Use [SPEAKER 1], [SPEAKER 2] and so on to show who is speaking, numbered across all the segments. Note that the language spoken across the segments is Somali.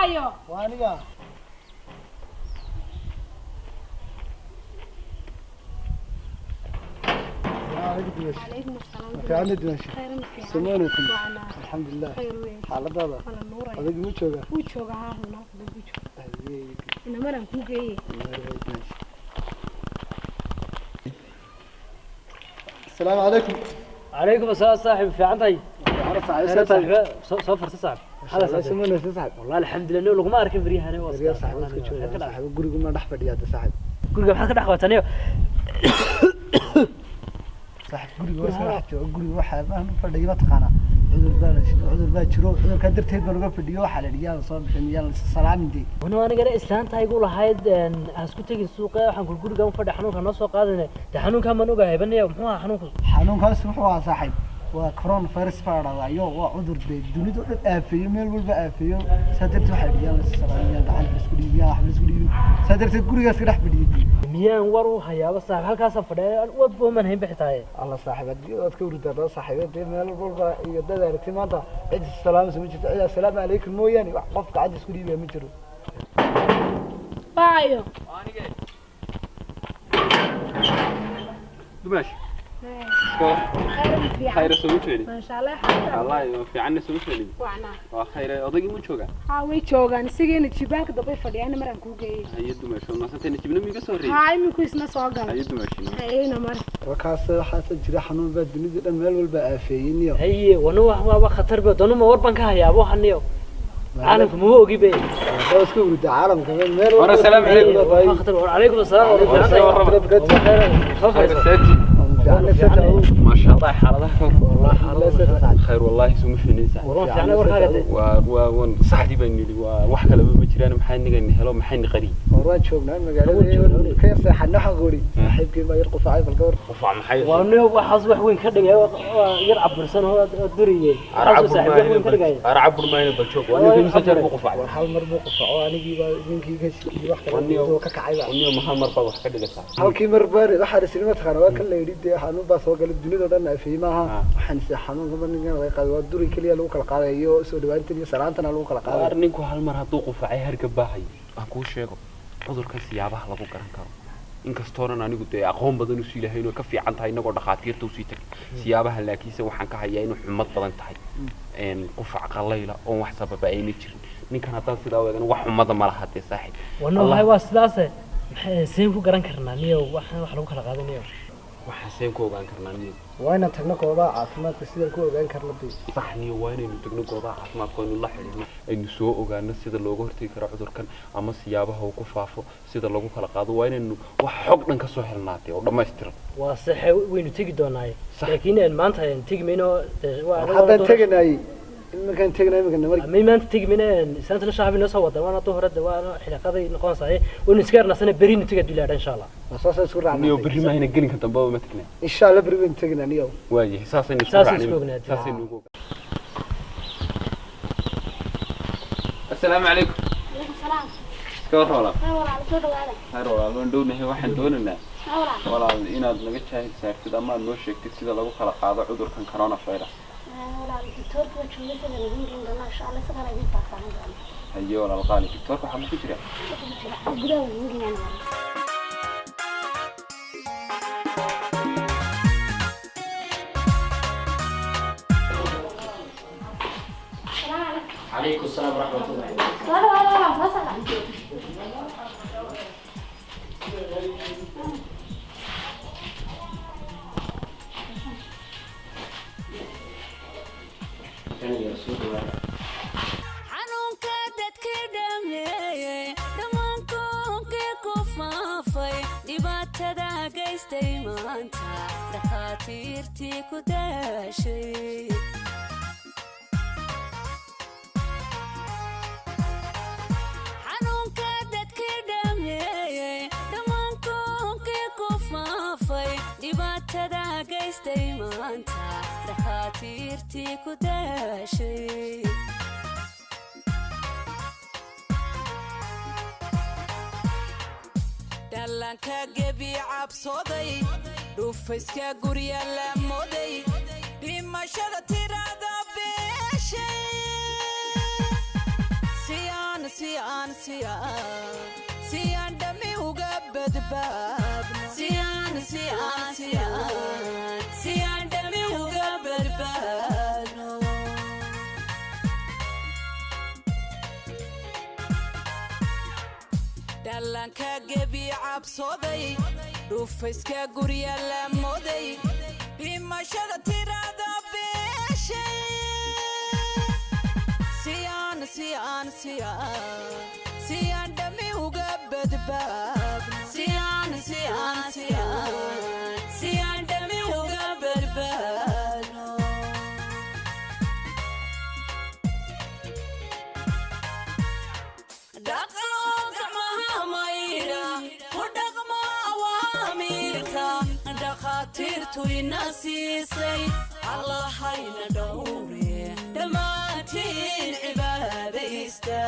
[SPEAKER 1] Waayo.
[SPEAKER 2] Waa aniga.
[SPEAKER 1] Calaykum asalaam.
[SPEAKER 2] Fiicana dimasha.
[SPEAKER 1] Khayr ma fiican.
[SPEAKER 2] Samaynaysan.
[SPEAKER 1] Wacnaa.
[SPEAKER 2] Alxamdulilah.
[SPEAKER 1] Khayr weyn.
[SPEAKER 2] Xaaladaada.
[SPEAKER 1] Wala nuuraya.
[SPEAKER 2] Adaygu ma joogaa?
[SPEAKER 1] Wuu joogaa, haa, hunaa buu joogaa. Inamaraan kuu geeyey.
[SPEAKER 2] Asalaamu calaykum.
[SPEAKER 3] Calaykum asalaam saaxib, fiican tahay?
[SPEAKER 2] Fiicana saaxiib, see tahay?
[SPEAKER 3] Soo farsa saaxib. Hala saaxib.
[SPEAKER 2] Samaynaysan saaxiib.
[SPEAKER 3] Wallahi alxamdulilah, laguma arkin baryahan. Waa
[SPEAKER 2] Baryaa saaxiib, iska joogaa saaxiib, gurigu ma dhex fadhiyaa de saaxiib.
[SPEAKER 3] Guriga maxaad ka dhex qabataa niyo?
[SPEAKER 2] Saaxiib, guriga waa iska dhex jooga. Guriga waxaa baan u fadhiya mataqaanaa, cudur baa cudur baa jiro, cudurkaa darteed baan uga fadhiyo. Waxaa la yidhi yaan la soo bixin, yaan la salaamin dee.
[SPEAKER 3] Wani anigana islaanta igu lahayd ha isku tegin suuqa, waxaan kul guriga u fadhi, xanuunka noo soo qaadane. Dee xanuunkaa maan ogahay baniya, muxuu ahaa xanuunku?
[SPEAKER 2] Xanuunkaas wuxuu ahaa saaxiib, waa coronavirus baa la dhahdaa, yo waa cudur dee dunida oo dhan aafeeyo, meel walba aafeeyo. Saa darteed waxaa la yidhi yaan la salaamin, yaan gacanta la isku dhiibin, yaan waxba la isku dhiibin. Saa darteed gurigaas ka dhex fadhiyay dee.
[SPEAKER 3] Miyaan war u hayaaba saaxib, halkaasaan fadhiya, wadba umaan hayn bixitaaye.
[SPEAKER 2] Alla saaxiib, haddii waad ka hurdaa dad saaxiibeed dee meel walba iyo dad aragti maanta cid is salaamaysa ma jirto, cid assalaamu calaykum mooyaane wax qof gacanta isku dhiibaya ma jiro.
[SPEAKER 1] Waayo.
[SPEAKER 4] Dumash.
[SPEAKER 1] Khayr ma fiican.
[SPEAKER 4] Khayr soo jeedi.
[SPEAKER 1] Maasha Allah, xaalada.
[SPEAKER 4] Wallahi waa fiican, soo jeedi.
[SPEAKER 1] Wacnaa.
[SPEAKER 4] Waa khayr, odaygii mu joogaa?
[SPEAKER 1] Haa, way joogaan, isagiina jibaanka dambay fadhiyaan, inamaraan kuu geeyey.
[SPEAKER 4] Haye dumash, waa maasantay. Najibna miiga soo reeyay?
[SPEAKER 1] Haa, iminku isna soo galay.
[SPEAKER 4] Haye dumash.
[SPEAKER 1] Haye, inamar.
[SPEAKER 2] Wakaas waxaasa jira, xanuun baa dunida dhan meel walba aafeeyey niyo.
[SPEAKER 3] Haye, wani wax waaba khatar ba danuma, war baan ka hayaaba waxan niyo, caalamka mama ogi be.
[SPEAKER 2] Waa iska hurdaa caalamka meel
[SPEAKER 4] War, assalaamu calaykum.
[SPEAKER 3] Waa khatar. War calaykum asalaam, war fiican tahay? Soo fadhiiso.
[SPEAKER 4] ما شاء الله، xaaladaha ka hor. Khayr wallahi, suma fiinaysa.
[SPEAKER 3] War fiican, warkaaga dee.
[SPEAKER 4] Waa waan saxdii baan nidhi, waa wax kaleba ma jiraan, maxaa niga helo, maxaa ni qari.
[SPEAKER 2] War waan joognaa magaalada, ka yar seexanno, waxaan ku idhi saaxiibkii baa yar qufacay, bal gawar.
[SPEAKER 4] Qufac maxay?
[SPEAKER 3] Waa niyo, waxaas wax weyn ka dhigay, waa yar cabursan oo duriyey. Saaxiib wax weyn ka dhigaya.
[SPEAKER 4] Arcabur mayna, bal joog, waa ninka imisa jeer buu qufacay?
[SPEAKER 2] War hal mar buu qufaco, anigii baa ninkii ka shikiyey, wax kale oo ka kacay baa.
[SPEAKER 4] Niyo, ma hal mar baad wax ka dhigaysaa?
[SPEAKER 2] Halkii mar baan waxaan isiri mataqaana, waa kan la yidhi dee xanuun baa soo galay dunida oo dhan aafeeyey maaha, waxaan is xanuunka mar ninkan laga qaaday, waa duri keliya lagu kala qaaday iyo soo dhawaantan iyo salaantana lagu kala qaaday.
[SPEAKER 4] Waar ninku hal mar hadduu qufacay hargab baa hayo. Aan kuu sheego cudurkan siyaabaha lagu garan karo, inkastoonan anigu dee aqoon badan usii lahayn oo ka fiican tahay inagoo dhakhaatiirta usii tagay siyaabaha, laakiinse waxaan ka hayaa inuu xumad badan tahay, qufac qallayla oon wax sababa ayna jirin. Ninkan haddaan sidaa u eegana wax xumada ma laha dee saaxiib.
[SPEAKER 3] Wani wallahi waa sidaase, maxay seen ku garan karnaa niyo waxaan wax lagu kala qaado niyo?
[SPEAKER 4] Waxaan seen ku ogaan karnaa niyo?
[SPEAKER 2] Waa inaan tagno goobaha caafimaadka sidaan ku ogaan karno dee.
[SPEAKER 4] Sax niyo, waa inaynu tagno goobaha caafimaadka, aynu la xidhiidhno, aynu soo ogaano sida looga hortegi karo cudurkan ama siyaabaha uu ku faafo, sida lagu kala qaado. Waa inaynu wax xog dhan ka soo helnaatee oo dhammaystiran.
[SPEAKER 3] Waa saxe, waynu tegi doonaaye.
[SPEAKER 4] Sax.
[SPEAKER 3] Laakiin maanta tegi mayno dee,
[SPEAKER 2] haddaan teganayey iminkaan teganay iminka namar.
[SPEAKER 3] May maanta tegi mayno, islaanta la shaabi noo soo wada, waana duhur hadda, waana xilaqaday noqonaysaa, waynu iska yarnasana, berinu tegi haduu ilaadha insha Allah.
[SPEAKER 2] Waa saasaan isku
[SPEAKER 4] niyo
[SPEAKER 2] raacnay.
[SPEAKER 4] Berri mahayna, gelinka dambeba ma tegnaa?
[SPEAKER 2] Insha Allah berri baynu tegnaa niyow.
[SPEAKER 4] Waayahay, saasaynu isku
[SPEAKER 3] Saasaynu
[SPEAKER 4] raacnay.
[SPEAKER 3] Isku ognaatay.
[SPEAKER 4] Saasaynu ugu Assalaamu calaykum.
[SPEAKER 5] Calaykum salaam.
[SPEAKER 4] Iska war walaal.
[SPEAKER 5] Haa walaal, soo dhawaada.
[SPEAKER 4] Khayr walaal, waan dhownahay. Waxaan doonaynaa
[SPEAKER 5] Haa walaal.
[SPEAKER 4] walaal inaad naga jaahil saartid ama aad noo sheegtid sida lagu kala qaado cudurkan coronavirus.
[SPEAKER 5] Haa walaal, doctorka waa joogay, isaga idin geyn doonaa insha Allah, isagana idin faahfaahin doona.
[SPEAKER 4] Haye walaal qaali, doctorka waxaa ku jira?
[SPEAKER 5] Wuxuu ku jira gudaha, wuu idin geynaa. Salaamu calaykum.
[SPEAKER 6] Calaykum asalaam waraxmatullahi.
[SPEAKER 5] Soo dhawaada walaal, soo socda.
[SPEAKER 7] Xanuunka dadkii dhameeyey, dhammaankonkii ku faafay, dhibaatada geystay, maanta dhakhaatiirtii ku daashay. Xanuunka dadkii dhameeyey, dhammaankonkii ku faafay, dhibaatada geystay, maanta dhakhaatiirtii ku daashay.
[SPEAKER 8] Dhallaanka gebi cabsooday, dhufayska gurya la mooday, dhimashada tirada beeshay. Siyaan siyaan siyaan dhammi uga badbaadno. Siyaan siyaan siyaan siyaan dhammi uga badbaadno. Dhallaanka gebi cabsooday, dhufayska gurya la mooday, dhimashada tirada beeshay. Siyaan siyaan siyaan siyaan dhammi uga badbaadno. Siyaan siyaan siyaan siyaan dhammi uga badbaadno. Dhaqlo gacmaha mayra, ku dhaqmo awaamiirta dhakhaatiirtu ina siisay. Allahayna dhowre, dhammaantiin cibaadaysta.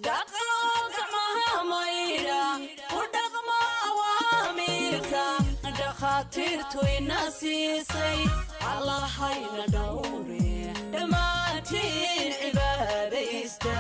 [SPEAKER 8] Dhaqlo gacmaha mayra, ku dhaqmo awaamiirta dhakhaatiirtu ina siisay. Allahayna dhowre, dhammaantiin cibaadaysta.